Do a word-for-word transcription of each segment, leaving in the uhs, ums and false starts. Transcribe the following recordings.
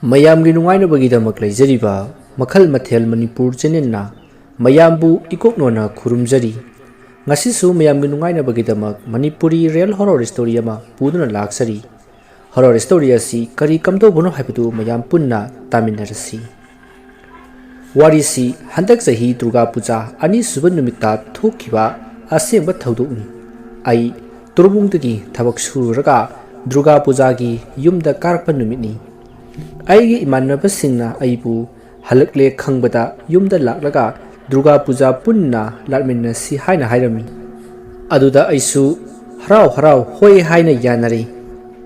ꯃꯌꯥꯝꯒꯤ ꯅꯨꯡꯉꯥꯏꯅꯕꯒꯤꯗꯃꯛ ꯂꯩꯖꯔꯤꯕ ꯃꯈꯜ ꯃꯊꯦꯜ ꯃꯅꯤꯄꯨꯔ ꯆꯦꯅꯦꯜꯅ ꯃꯌꯥꯝꯕꯨ ꯏꯀꯣꯛꯅꯣꯅ ꯈꯨꯔꯨꯝꯖꯔꯤ꯫ ꯉꯁꯤꯁꯨ ꯃꯌꯥꯝꯒꯤ ꯅꯨꯡꯉꯥꯏꯅꯕꯒꯤꯗꯃꯛ ꯃꯅꯤꯄꯨꯔꯤ ꯔꯤꯌꯦꯜ ꯍꯣꯔꯣꯔ ꯁ꯭ꯇꯣꯔꯤ ꯑꯃ ꯄꯨꯗꯨꯅ ꯂꯥꯛꯆꯔꯤ꯫ ꯍꯣꯔꯣꯔ ꯁ꯭ꯇꯣꯔꯤ ꯑꯁꯤ ꯀꯔꯤ ꯀꯝꯗꯧꯕꯅꯣ ꯍꯥꯏꯕꯗꯨ ꯃꯌꯥꯝ ꯄꯨꯟꯅ ꯇꯥꯃꯤꯟꯅꯔꯁꯤ꯫ ꯋꯥꯔꯤꯁꯤ ꯍꯟꯗꯛ ꯆꯍꯤ ꯗꯨꯔꯒꯥ ꯄꯨꯖꯥ ꯑꯅꯤꯁꯨꯕ ꯅꯨꯃꯤꯠꯇ ꯊꯣꯛꯈꯤꯕ ꯑꯁꯦꯡꯕ ꯊꯧꯗꯣꯛꯅꯤ꯫ ꯑꯩ ꯇꯨꯔꯕꯨꯡꯗꯒꯤ ꯊꯕꯛ ꯁꯨꯔꯨꯔꯒ ꯗꯨꯔꯒꯥ ꯄꯨꯖꯥꯒꯤ ꯌꯨꯝꯗ ꯀꯥꯔꯛꯄ ꯅꯨꯃꯤꯠꯅꯤ꯫ ꯑꯩꯒꯤ ꯏꯃꯥꯟꯅꯕꯁꯤꯡꯅ ꯑꯩꯕꯨ ꯍꯜꯂꯛꯂꯦ ꯈꯪꯕꯗ ꯌꯨꯝꯗ ꯂꯥꯛꯂꯒ ꯗꯨꯔꯒꯥ ꯄꯨꯖꯥ ꯄꯨꯟꯅ ꯂꯥꯠꯃꯤꯟꯅꯁꯤ ꯍꯥꯏꯅ ꯍꯥꯏꯔꯝꯃꯤ꯫ ꯑꯗꯨꯗ ꯑꯩꯁꯨ ꯍꯔꯥꯎ ꯍꯔꯥꯎ ꯍꯣꯏ ꯍꯥꯏꯅ ꯌꯥꯅꯔꯦ꯫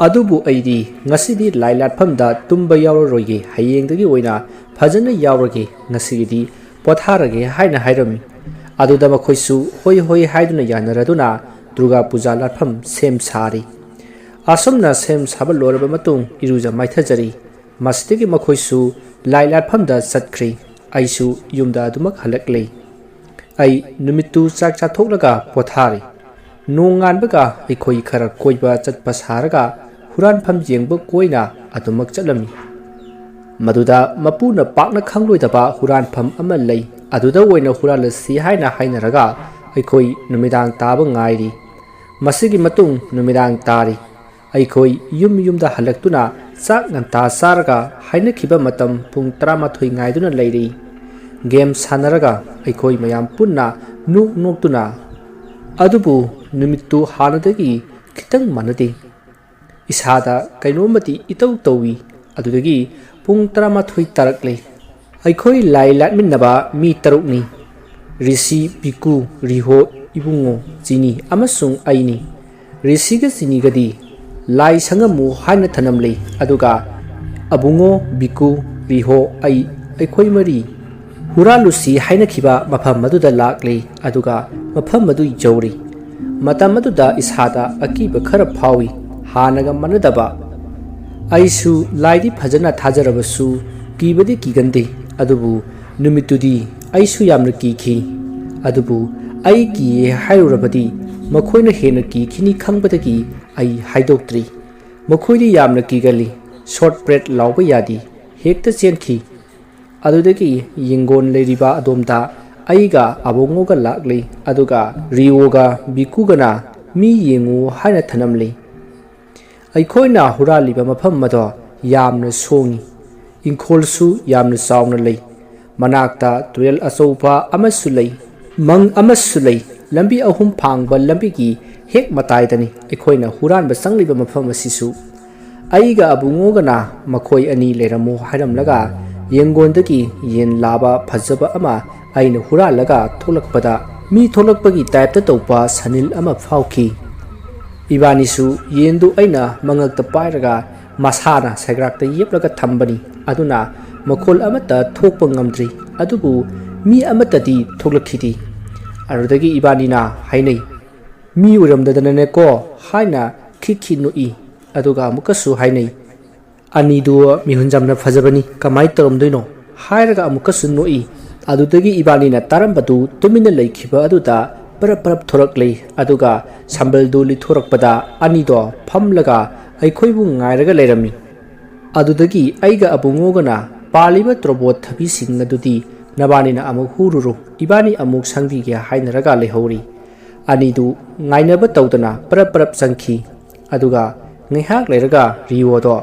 ꯑꯗꯨꯕꯨ ꯑꯩꯗꯤ ꯉꯁꯤꯗꯤ ꯂꯥꯏ ꯂꯥꯠꯐꯝꯗ ꯇꯨꯝꯕ ꯌꯥꯎꯔꯔꯣꯏꯒꯦ, ꯍꯌꯦꯡꯗꯒꯤ ꯑꯣꯏꯅ ꯐꯖꯅ ꯌꯥꯎꯔꯒꯦ, ꯉꯁꯤꯒꯤꯗꯤ ꯄꯣꯊꯥꯔꯒꯦ ꯍꯥꯏꯅ ꯍꯥꯏꯔꯝꯃꯤ꯫ ꯑꯗꯨꯗ ꯃꯈꯣꯏꯁꯨ ꯍꯣꯏ ꯍꯣꯏ ꯍꯥꯏꯗꯨꯅ ꯌꯥꯅꯔꯗꯨꯅ ꯗꯨꯔꯒꯥ ꯄꯨꯖꯥ ꯂꯥꯠꯐꯝ ꯁꯦꯝ ꯁꯥꯔꯤ꯫ ꯑꯁꯨꯝꯅ ꯁꯦꯝ ꯁꯥꯕ ꯂꯣꯏꯔꯕ ꯃꯇꯨꯡ ꯏꯔꯨꯖ ꯃꯥꯏꯊꯖꯔꯤ꯫ ꯃꯁꯤꯗꯒꯤ ꯃꯈꯣꯏꯁꯨ ꯂꯥꯏ ꯂꯥꯠꯐꯝꯗ ꯆꯠꯈ꯭ꯔꯦ꯫ ꯑꯩꯁꯨ ꯌꯨꯝꯗ ꯑꯗꯨꯃꯛ ꯍꯜꯂꯛꯂꯦ꯫ ꯑꯩ ꯅꯨꯃꯤꯠꯇꯨ ꯆꯥꯛ ꯆꯥꯊꯣꯛꯂꯒ ꯄꯣꯊꯥꯔꯤ꯫ ꯅꯣꯡꯉꯥꯟꯕꯒ ꯑꯩꯈꯣꯏ ꯈꯔ ꯀꯣꯏꯕ ꯆꯠꯄ ꯁꯥꯔꯒ ꯍꯨꯔꯥꯟꯐꯝ ꯌꯦꯡꯕ ꯀꯣꯏꯅ ꯑꯗꯨꯃꯛ ꯆꯠꯂꯝꯃꯤ꯫ ꯃꯗꯨꯗ ꯃꯄꯨꯅ ꯄꯥꯛꯅ ꯈꯪꯂꯣꯏꯗꯕ ꯍꯨꯔꯥꯟꯐꯝ ꯑꯃ ꯂꯩ, ꯑꯗꯨꯗ ꯑꯣꯏꯅ ꯍꯨꯔꯥꯜꯂꯁꯤ ꯍꯥꯏꯅ ꯍꯥꯏꯅꯔꯒ ꯑꯩꯈꯣꯏ ꯅꯨꯃꯤꯗꯥꯡ ꯇꯥꯕ ꯉꯥꯏꯔꯤ꯫ ꯃꯁꯤꯒꯤ ꯃꯇꯨꯡ ꯅꯨꯃꯤꯗꯥꯡ ꯇꯥꯔꯤ꯫ ꯑꯩꯈꯣꯏ ꯌꯨꯝ ꯌꯨꯝꯗ ꯍꯜꯂꯛꯇꯨꯅ ꯆꯥꯛ ꯉꯟꯇꯥ ꯆꯥꯔꯒ ꯍꯥꯏꯅꯈꯤꯕ ꯃꯇꯝ ꯄꯨꯡ ꯇꯔꯥꯃꯥꯊꯣꯏ ꯉꯥꯏꯗꯨꯅ ꯂꯩꯔꯤ꯫ ꯒꯦꯝ ꯁꯥꯟꯅꯔꯒ ꯑꯩꯈꯣꯏ ꯃꯌꯥꯝ ꯄꯨꯟꯅ ꯅꯣꯛ ꯅꯣꯛꯇꯨꯅ꯫ ꯑꯗꯨꯕꯨ ꯅꯨꯃꯤꯠꯇꯨ ꯍꯥꯟꯅꯗꯒꯤ ꯈꯤꯇꯪ ꯃꯥꯟꯅꯗꯦ꯫ ꯏꯁꯥꯗ ꯀꯩꯅꯣꯝꯃꯗꯤ ꯏꯇꯧ ꯇꯧꯏ꯫ ꯑꯗꯨꯗꯒꯤ ꯄꯨꯡ ꯇꯔꯥꯃꯥꯊꯣꯏ ꯇꯥꯔꯛꯂꯦ꯫ ꯑꯩꯈꯣꯏ ꯂꯥꯏ ꯂꯥꯠꯃꯤꯟꯅꯕ ꯃꯤ ꯇꯔꯨꯛꯅꯤ: ꯔꯤꯁꯤ, ꯕꯤꯀꯨ, ꯔꯤꯍꯣ, ꯏꯕꯨꯡꯉꯣ, ꯆꯤꯅꯤ ꯑꯃꯁꯨꯡ ꯑꯩꯅꯤ꯫ ꯔꯤꯁꯤꯒ ꯆꯤꯅꯤꯒꯗꯤ ꯂꯥꯏ ꯁꯪꯉꯝꯃꯨ ꯍꯥꯏꯅ ꯊꯅꯝꯂꯦ, ꯑꯗꯨꯒ ꯑꯕꯨꯡꯉꯣ, ꯕꯤꯀꯨ, ꯔꯤꯍꯣ, ꯑꯩ, ꯑꯩꯈꯣꯏ ꯃꯔꯤ ꯍꯨꯔꯥꯜꯂꯨꯁꯤ ꯍꯥꯏꯅꯈꯤꯕ ꯃꯐꯝ ꯑꯗꯨꯗ ꯂꯥꯛꯂꯦ, ꯑꯗꯨꯒ ꯃꯐꯝ ꯑꯗꯨ ꯌꯧꯔꯦ꯫ ꯃꯇꯝ ꯑꯗꯨꯗ ꯏꯁꯥꯗ ꯑꯀꯤꯕ ꯈꯔ ꯐꯥꯎꯏ, ꯍꯥꯟꯅꯒ ꯃꯥꯟꯅꯗꯕ꯫ ꯑꯩꯁꯨ ꯂꯥꯏꯗꯤ ꯐꯖꯅ ꯊꯥꯖꯔꯕꯁꯨ ꯀꯤꯕꯗꯤ ꯀꯤꯒꯟꯗꯦ, ꯑꯗꯨꯕꯨ ꯅꯨꯃꯤꯠꯇꯨꯗꯤ ꯑꯩꯁꯨ ꯌꯥꯝꯅ ꯀꯤꯈꯤ꯫ ꯑꯗꯨꯕꯨ ꯑꯩ ꯀꯤꯌꯦ ꯍꯥꯏꯔꯨꯔꯕꯗꯤ ꯃꯈꯣꯏꯅ ꯍꯦꯟꯅ ꯀꯤꯈꯤꯅꯤ ꯈꯪꯕꯗꯒꯤ ꯑꯩ ꯍꯥꯏꯗꯣꯛꯇ꯭ꯔꯤ꯫ ꯃꯈꯣꯏꯗꯤ ꯌꯥꯝꯅ ꯀꯤꯒꯜꯂꯤ꯫ "Short breath" ꯂꯥꯎꯕ ꯌꯥꯗꯦ, ꯍꯦꯛꯇ ꯆꯦꯟꯈꯤ꯫ ꯑꯗꯨꯗꯒꯤ ꯌꯦꯡꯒꯣꯟ ꯂꯩꯔꯤꯕ ꯑꯗꯣꯝꯗ ꯑꯩꯒ ꯑꯕꯨꯡꯉꯣꯒ ꯂꯥꯛꯂꯤ, ꯑꯗꯨꯒ ꯔꯤꯑꯣꯒ ꯕꯤꯀꯨꯒꯅ "ꯃꯤ ꯌꯦꯡꯉꯨ" ꯍꯥꯏꯅ ꯊꯅꯝꯂꯤ꯫ ꯑꯩꯈꯣꯏꯅ ꯍꯨꯔꯥꯜꯂꯤꯕ ꯃꯐꯝ ꯑꯗꯣ ꯌꯥꯝꯅ ꯁꯣꯡꯏ, ꯏꯪꯈꯣꯜꯁꯨ ꯌꯥꯝꯅ ꯆꯥꯎꯅ ꯂꯩ, ꯃꯅꯥꯛꯇ ꯇꯨꯔꯦꯜ ꯑꯆꯧꯕ ꯑꯃꯁꯨ ꯂꯩ, ꯃꯪ ꯑꯃꯁꯨ ꯂꯩ꯫ ꯂꯝꯕꯤ ꯑꯍꯨꯝ ꯐꯥꯡꯕ ꯂꯝꯕꯤꯒꯤ ꯍꯦꯛ ꯃꯇꯥꯏꯗꯅꯤ ꯑꯩꯈꯣꯏꯅ ꯍꯨꯔꯥꯟꯕ ꯆꯪꯂꯤꯕ ꯃꯐꯝ ꯑꯁꯤꯁꯨ꯫ ꯑꯩꯒ ꯑꯕꯨꯡꯉꯣꯒꯅ "ꯃꯈꯣꯏ ꯑꯅꯤ ꯂꯩꯔꯝꯃꯣ" ꯍꯥꯏꯔꯝꯂꯒ ꯌꯦꯡꯒꯣꯟꯗꯒꯤ ꯌꯦꯟ ꯂꯥꯕ ꯐꯖꯕ ꯑꯃ ꯑꯩꯅ ꯍꯨꯔꯥꯜꯂꯒ ꯊꯣꯛꯂꯛꯄꯗ, ꯃꯤ ꯊꯣꯛꯂꯛꯄꯒꯤ ꯇꯥꯏꯞꯇ ꯇꯧꯕ ꯁꯅꯤꯜ ꯑꯃ ꯐꯥꯎꯈꯤ꯫ ꯏꯕꯥꯅꯤꯁꯨ ꯌꯦꯟꯗꯨ ꯑꯩꯅ ꯃꯉꯛꯇ ꯄꯥꯏꯔꯒ ꯃꯁꯥꯅ ꯁꯦꯒ꯭ꯔꯥꯛꯇ ꯌꯦꯞꯂꯒ ꯊꯝꯕꯅꯤ, ꯑꯗꯨꯅ ꯃꯈꯣꯜ ꯑꯃꯠꯇ ꯊꯣꯛꯄ ꯉꯝꯗ꯭ꯔꯤ꯫ ꯑꯗꯨꯕꯨ ꯃꯤ ꯑꯃꯠꯇꯗꯤ ꯊꯣꯛꯂꯛꯈꯤꯗꯦ꯫ ꯑꯗꯨꯗꯒꯤ ꯏꯕꯥꯅꯤꯅ ꯍꯥꯏꯅꯩ, "ꯃꯤ ꯑꯣꯏꯔꯝꯗꯗꯅꯅꯦꯀꯣ" ꯍꯥꯏꯅ ꯈꯤꯛ ꯈꯤꯛ ꯅꯣꯛꯏ꯫ ꯑꯗꯨꯒ ꯑꯃꯨꯛꯀꯁꯨ ꯍꯥꯏꯅꯩ, "ꯑꯅꯤꯗꯨ ꯃꯤꯍꯨꯟ ꯌꯥꯝꯅ ꯐꯖꯕꯅꯤ, ꯀꯃꯥꯏꯅ ꯇꯧꯔꯝꯗꯣꯏꯅꯣ?" ꯍꯥꯏꯔꯒ ꯑꯃꯨꯛꯀꯁꯨ ꯅꯣꯛꯏ꯫ ꯑꯗꯨꯗꯒꯤ ꯏꯕꯥꯅꯤꯅ ꯇꯥꯔꯝꯕꯗꯨ ꯇꯨꯃꯤꯟꯅ ꯂꯩꯈꯤꯕ ꯑꯗꯨꯗ ꯄꯔꯞ ꯄꯔꯞ ꯊꯣꯔꯛꯂꯦ꯫ ꯑꯗꯨꯒ ꯁꯝꯕꯜꯗꯨ ꯂꯤꯊꯣꯔꯛꯄꯗ ꯑꯅꯤꯗꯣ ꯐꯝꯂꯒ ꯑꯩꯈꯣꯏꯕꯨ ꯉꯥꯏꯔꯒ ꯂꯩꯔꯝꯃꯤ꯫ ꯑꯗꯨꯗꯒꯤ ꯑꯩꯒ ꯑꯕꯨꯡꯉꯣꯒꯅ "ꯄꯥꯜꯂꯤꯕ ꯇ꯭ꯔꯣꯕꯣꯠ ꯊꯕꯤꯁꯤꯡ ꯑꯗꯨꯗꯤ ꯅꯕꯥꯅꯤꯅ ꯑꯃꯨꯛ ꯍꯨꯔꯨꯔꯣ, ꯏꯕꯥꯅꯤ ꯑꯃꯨꯛ ꯁꯪꯕꯤꯒꯦ" ꯍꯥꯏꯅꯔꯒ ꯂꯩꯍꯧꯔꯤ꯫ ꯑꯅꯤꯗꯨ ꯉꯥꯏꯅꯕ ꯇꯧꯗꯅ ꯄꯔꯞ ꯄꯔꯞ ꯆꯪꯈꯤ꯫ ꯑꯗꯨꯒ ꯉꯥꯏꯍꯥꯛ ꯂꯩꯔꯒ ꯔꯤꯑꯣꯗꯣ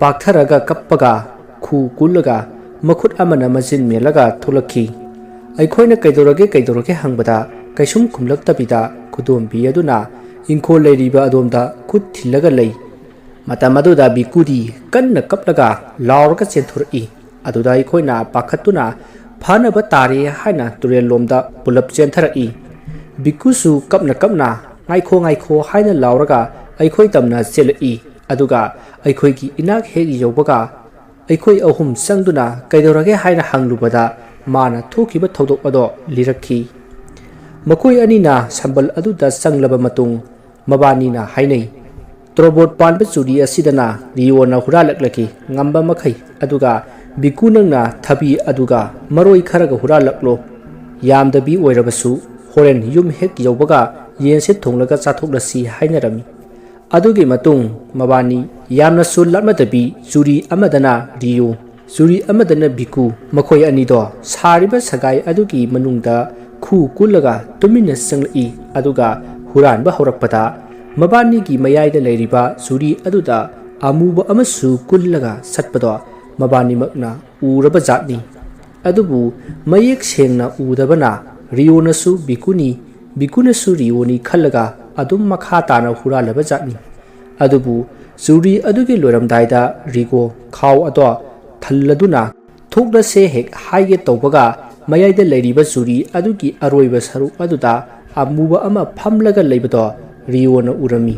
ꯄꯥꯛꯊꯔꯒ ꯀꯞꯄꯒ ꯈꯨ ꯀꯨꯜꯂꯒ ꯃꯈꯨꯠ ꯑꯃꯅ ꯃꯆꯤꯟ ꯃꯦꯜꯂꯒ ꯊꯣꯛꯂꯛꯈꯤ꯫ ꯑꯩꯈꯣꯏꯅ "ꯀꯩꯗꯧꯔꯒꯦ, ꯀꯩꯗꯧꯔꯒꯦ?" ꯍꯪꯕꯗ ꯀꯩꯁꯨꯝ ꯈꯨꯝꯂꯛꯇꯕꯤꯗ ꯈꯨꯗꯣꯝꯕꯤ ꯑꯗꯨꯅ ꯏꯪꯈꯣꯜ ꯂꯩꯔꯤꯕ ꯑꯗꯣꯝꯗ ꯈꯨꯠ ꯊꯤꯜꯂꯒ ꯂꯩ꯫ ꯃꯇꯝ ꯑꯗꯨꯗ ꯕꯤꯀꯨꯗꯤ ꯀꯟꯅ ꯀꯞꯂꯒ ꯂꯥꯎꯔꯒ ꯆꯦꯟꯊꯣꯔꯛꯏ꯫ ꯑꯗꯨꯗ ꯑꯩꯈꯣꯏꯅ ꯄꯥꯈꯠꯇꯨꯅ "ꯐꯥꯅꯕ ꯇꯥꯔꯦ" ꯍꯥꯏꯅ ꯇꯨꯔꯦꯜ ꯂꯣꯝꯗ ꯄꯨꯂꯞ ꯆꯦꯟꯊꯔꯛꯏ꯫ ꯕꯤꯀꯨꯁꯨ ꯀꯞꯅ ꯀꯞꯅ "ꯉꯥꯏꯈꯣ, ꯉꯥꯏꯈꯣ" ꯍꯥꯏꯅ ꯂꯥꯎꯔꯒ ꯑꯩꯈꯣꯏ ꯇꯝꯅ ꯆꯦꯜꯂꯛꯏ꯫ ꯑꯗꯨꯒ ꯑꯩꯈꯣꯏꯒꯤ ꯏꯅꯥꯛ ꯍꯦꯛ ꯌꯧꯕꯒ ꯑꯩꯈꯣꯏ ꯑꯍꯨꯝ ꯆꯪꯗꯨꯅ "ꯀꯩꯗꯧꯔꯒꯦ?" ꯍꯥꯏꯅ ꯍꯪꯂꯨꯕꯗ ꯃꯥꯅ ꯊꯣꯛꯈꯤꯕ ꯊꯧꯗꯣꯛ ꯑꯗꯣ ꯂꯤꯔꯛꯈꯤ꯫ ꯃꯈꯣꯏ ꯑꯅꯤꯅ ꯁꯝꯕꯜ ꯑꯗꯨꯗ ꯆꯪꯂꯕ ꯃꯇꯨꯡ ꯃꯕꯥꯅꯤꯅ ꯍꯥꯏꯅꯩ, "ꯇ꯭ꯔꯣꯕꯣꯠ ꯄꯥꯟꯕ ꯆꯨꯔꯤ ꯑꯁꯤꯗꯅ ꯔꯤꯑꯣꯅ ꯍꯨꯔꯥꯜꯂꯛꯂꯒꯦ ꯉꯝꯕ ꯃꯈꯩ, ꯑꯗꯨꯒ ꯕꯤꯀꯨ ꯅꯪꯅ ꯊꯕꯤ ꯑꯗꯨꯒ ꯃꯔꯣꯏ ꯈꯔꯒ ꯍꯨꯔꯥꯜꯂꯛꯂꯣ꯫ ꯌꯥꯝꯗꯕꯤ ꯑꯣꯏꯔꯕꯁꯨ ꯍꯣꯔꯦꯟ ꯌꯨꯝ ꯍꯦꯛ ꯌꯧꯕꯒ ꯌꯦꯟꯁꯦ ꯊꯣꯡꯂꯒ ꯆꯥꯊꯣꯛꯂꯁꯤ" ꯍꯥꯏꯅꯔꯝꯃꯤ꯫ ꯑꯗꯨꯒꯤ ꯃꯇꯨꯡ ꯃꯕꯥꯅꯤ ꯌꯥꯝꯅꯁꯨ ꯂꯥꯞꯅꯗꯕꯤ ꯆꯨꯔꯤ ꯑꯃꯗꯅ ꯔꯤꯌꯣ, ꯆꯨꯔꯤ ꯑꯃꯗꯅ ꯕꯤꯀꯨ, ꯃꯈꯣꯏ ꯑꯅꯤꯗꯣ ꯁꯥꯔꯤꯕ ꯁꯒꯥꯏ ꯑꯗꯨꯒꯤ ꯃꯅꯨꯡꯗ ꯈꯨ ꯀꯨꯜꯂꯒ ꯇꯨꯃꯤꯟꯅ ꯆꯪꯂꯛꯏ꯫ ꯑꯗꯨꯒ ꯍꯨꯔꯥꯟꯕ ꯍꯧꯔꯛꯄꯗ ꯃꯕꯥꯅꯤꯒꯤ ꯃꯌꯥꯏꯗ ꯂꯩꯔꯤꯕ ꯆꯨꯔꯤ ꯑꯗꯨꯗ ꯑꯃꯨꯕ ꯑꯃꯁꯨ ꯀꯨꯜꯂꯒ ꯆꯠꯄꯗꯣ ꯃꯕꯥꯅꯤꯃꯛꯅ ꯎꯔꯕ ꯖꯥꯠꯅꯤ꯫ ꯑꯗꯨꯕꯨ ꯃꯌꯦꯛ ꯁꯦꯡꯅ ꯎꯗꯕꯅ ꯔꯤꯌꯣꯅꯁꯨ ꯕꯤꯀꯨꯅꯤ, ꯕꯤꯀꯨꯅꯁꯨ ꯔꯤꯌꯣꯅꯤ ꯈꯜꯂꯒ ꯑꯗꯨꯝ ꯃꯈꯥ ꯇꯥꯅ ꯍꯨꯔꯥꯜꯂꯕ ꯖꯥꯠꯅꯤ꯫ ꯑꯗꯨꯕꯨ ꯆꯨꯔꯤ ꯑꯗꯨꯒꯤ ꯂꯣꯏꯔꯝꯗꯥꯏꯗ ꯔꯤꯒꯣ ꯈꯥꯎ ꯑꯗꯣ ꯊꯜꯂꯗꯨꯅ ꯊꯣꯛꯂꯁꯦ ꯍꯦꯛ ꯍꯥꯏꯒꯦ ꯇꯧꯕꯒ ꯃꯌꯥꯏꯗ ꯂꯩꯔꯤꯕ ꯆꯨꯔꯤ ꯑꯗꯨꯒꯤ ꯑꯔꯣꯏꯕ ꯁꯔꯨꯛ ꯑꯗꯨꯗ ꯑꯃꯨꯕ ꯑꯃ ꯐꯝꯂꯒ ꯂꯩꯕꯗꯣ ꯔꯤꯌꯣꯅ ꯎꯔꯝꯃꯤ꯫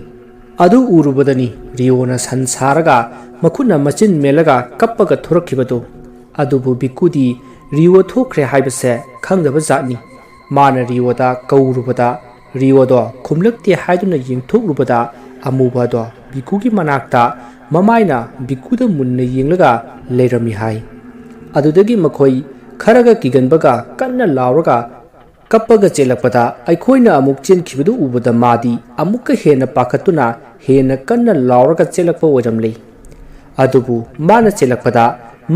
ꯑꯗꯨ ꯎꯔꯨꯕꯗꯅꯤ ꯔꯤꯌꯣꯅ ꯁꯟ ꯁꯥꯔꯒ ꯃꯈꯨꯠꯅ ꯃꯆꯤꯟ ꯃꯦꯜꯂꯒ ꯀꯞꯄꯒ ꯊꯣꯔꯛꯈꯤꯕꯗꯨ꯫ ꯑꯗꯨꯕꯨ ꯕꯤꯀꯨꯗꯤ ꯔꯤꯌꯣ ꯊꯣꯛꯈ꯭ꯔꯦ ꯍꯥꯏꯕꯁꯦ ꯈꯪꯗꯕ ꯖꯥꯠꯅꯤ꯫ ꯃꯥꯅ ꯔꯤꯌꯣꯗ ꯀꯧꯔꯨꯕꯗ ꯔꯤꯌꯣꯗꯣ ꯈꯨꯝꯂꯛꯇꯦ ꯍꯥꯏꯗꯨꯅ ꯌꯦꯡꯊꯣꯛꯂꯨꯕꯗ ꯑꯃꯨꯕꯗꯣ ꯕꯤꯀꯨꯒꯤ ꯃꯅꯥꯛꯇ ꯃꯃꯥꯏꯅ ꯕꯤꯀꯨꯗ ꯃꯨꯟꯅ ꯌꯦꯡꯂꯒ ꯂꯩꯔꯝꯃꯤ ꯍꯥꯏ꯫ ꯑꯗꯨꯗꯒꯤ ꯃꯈꯣꯏ ꯈꯔꯒ ꯀꯤꯒꯟꯕꯒ ꯀꯟꯅ ꯂꯥꯎꯔꯒ ꯀꯞꯄꯒ ꯆꯦꯜꯂꯛꯄꯗ ꯑꯩꯈꯣꯏꯅ ꯑꯃꯨꯛ ꯆꯦꯟꯈꯤꯕꯗꯨ ꯎꯕꯗ ꯃꯥꯗꯤ ꯑꯃꯨꯛꯀ ꯍꯦꯟꯅ ꯄꯥꯈꯠꯇꯨꯅ ꯍꯦꯟꯅ ꯀꯟꯅ ꯂꯥꯎꯔꯒ ꯆꯦꯜꯂꯛꯄ ꯑꯣꯏꯔꯝꯂꯦ꯫ ꯑꯗꯨꯕꯨ ꯃꯥꯅ ꯆꯦꯜꯂꯛꯄꯗ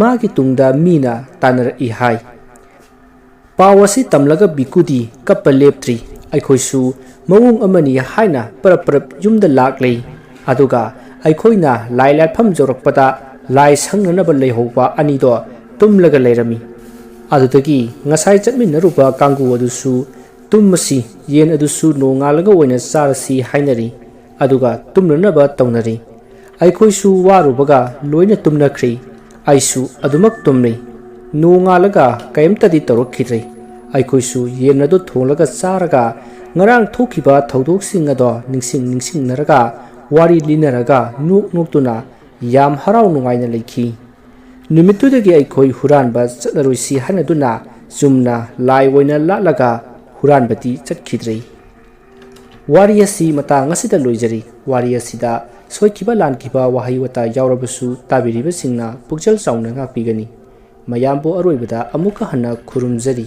ꯃꯥꯒꯤ ꯇꯨꯡꯗ ꯃꯤꯅ ꯇꯥꯟꯅꯔꯛꯏ ꯍꯥꯏ꯫ ꯄꯥꯎ ꯑꯁꯤ ꯇꯝꯂꯒ ꯕꯤꯀꯨꯗꯤ ꯀꯞꯄ ꯂꯦꯞꯇ꯭ꯔꯤ꯫ ꯑꯩꯈꯣꯏꯁꯨ ꯃꯑꯣꯡ ꯑꯃꯅꯤ ꯍꯥꯏꯅ ꯄꯔꯞ ꯄꯔꯞ ꯌꯨꯝꯗ ꯂꯥꯛꯂꯦ꯫ ꯑꯗꯨꯒ ꯑꯩꯈꯣꯏꯅ ꯂꯥꯏ ꯂꯥꯠꯐꯝ ꯌꯧꯔꯛꯄꯗ ꯂꯥꯏ ꯁꯪꯅꯅꯕ ꯂꯩꯍꯧꯕ ꯑꯅꯤꯗꯣ ꯇꯨꯝꯂꯒ ꯂꯩꯔꯝꯃꯤ꯫ ꯑꯗꯨꯗꯒꯤ ꯉꯁꯥꯏ ꯆꯠꯃꯤꯟꯅꯔꯨꯕ ꯀꯥꯡꯕꯨ ꯑꯗꯨꯁꯨ ꯇꯨꯝꯃꯁꯤ, ꯌꯦꯟ ꯑꯗꯨꯁꯨ ꯅꯣꯡꯉꯥꯜꯂꯒ ꯑꯣꯏꯅ ꯆꯥꯔꯁꯤ ꯍꯥꯏꯅꯔꯤ꯫ ꯑꯗꯨꯒ ꯇꯨꯝꯅꯅꯕ ꯇꯧꯅꯔꯤ꯫ ꯑꯩꯈꯣꯏꯁꯨ ꯋꯥꯔꯨꯕꯒ ꯂꯣꯏꯅ ꯇꯨꯝꯅꯈ꯭ꯔꯦ꯫ ꯑꯩꯁꯨ ꯑꯗꯨꯃꯛ ꯇꯨꯝꯂꯤ꯫ ꯅꯣꯡꯉꯥꯜꯂꯒ ꯀꯔꯤꯝꯇꯗꯤ ꯇꯧꯔꯛꯈꯤꯗ꯭ꯔꯦ꯫ ꯑꯩꯈꯣꯏꯁꯨ ꯌꯦꯟ ꯑꯗꯨ ꯊꯣꯡꯂꯒ ꯆꯥꯔꯒ ꯉꯔꯥꯡ ꯊꯣꯛꯈꯤꯕ ꯊꯧꯗꯣꯛꯁꯤꯡ ꯑꯗꯣ ꯅꯤꯡꯁꯤꯡ ꯅꯤꯡꯁꯤꯡꯅꯔꯒ ꯋꯥꯔꯤ ꯂꯤꯅꯔꯒ ꯅꯣꯛ ꯅꯣꯛꯇꯨꯅ ꯌꯥꯝ ꯍꯔꯥꯎ ꯅꯨꯡꯉꯥꯏꯅ ꯂꯩꯈꯤ꯫ ꯅꯨꯃꯤꯠꯇꯨꯗꯒꯤ ꯑꯩꯈꯣꯏ ꯍꯨꯔꯥꯟꯕ ꯆꯠꯂꯔꯣꯏꯁꯤ ꯍꯥꯏꯅꯗꯨꯅ ꯆꯨꯝꯅ ꯂꯥꯏ ꯑꯣꯏꯅ ꯂꯥꯠꯂꯒ ꯍꯨꯔꯥꯟꯕꯗꯤ ꯆꯠꯈꯤꯗ꯭ꯔꯦ꯫ ꯋꯥꯔꯤ ꯑꯁꯤ ꯃꯇꯥꯡ ꯑꯁꯤꯗ ꯂꯣꯏꯖꯔꯤ꯫ ꯋꯥꯔꯤ ꯑꯁꯤꯗ ꯁꯣꯏꯈꯤꯕ ꯂꯥꯟꯈꯤꯕ ꯋꯥꯍꯩ ꯋꯥꯇꯥ ꯌꯥꯎꯔꯕꯁꯨ ꯇꯥꯕꯤꯔꯤꯕꯁꯤꯡꯅ ꯄꯨꯛꯆꯦꯜ ꯆꯥꯎꯅ ꯉꯥꯛꯄꯤꯒꯅꯤ꯫ ꯃꯌꯥꯝꯕꯨ ꯑꯔꯣꯏꯕꯗ ꯑꯃꯨꯛꯀ ꯍꯟꯅ ꯈꯨꯔꯨꯝꯖꯔꯤ꯫